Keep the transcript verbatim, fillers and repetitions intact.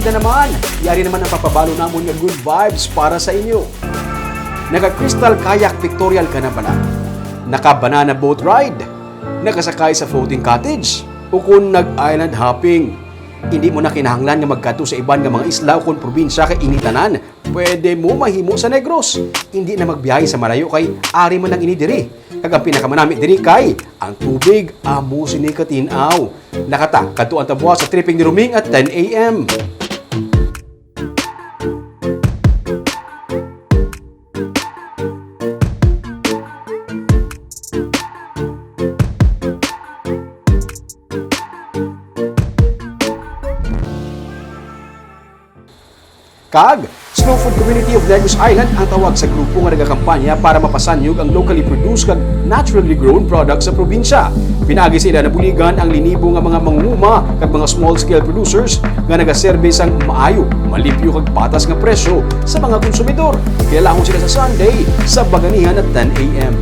Na naman, yari naman ang papabalo namon nga good vibes para sa inyo. Naka-crystal kayak pictorial ka na bala? Naka-banana boat ride? Nakasakay sa floating cottage? O kung nag-island hopping? Hindi mo na kinahanglan nga magkadto sa iban nga mga isla o kung probinsya kay ini tanan pwede mo mahimo sa Negros. Hindi na magbiyahe sa malayo kay ari man lang ini diri. Kag ang pinakamanami diri kay ang tubig amo sini katin-aw. Nakata, kadtuan ta buwas sa tripping ni Roming at ten a m. Kag Slow Food Community of Negros Island ang tawag sa grupo nga nagakampanya para mapasanyog ang locally produced kag naturally grown products sa probinsya. Pinaagi sa ila nabuligan ang linibo nga mga mangunguma kag mga small-scale producers nga nagaserbe sang maayo, malimpyo kag patas nga presyo sa mga konsumidor. Kilalahon sila sa Sunday sa Baganihan at ten a m.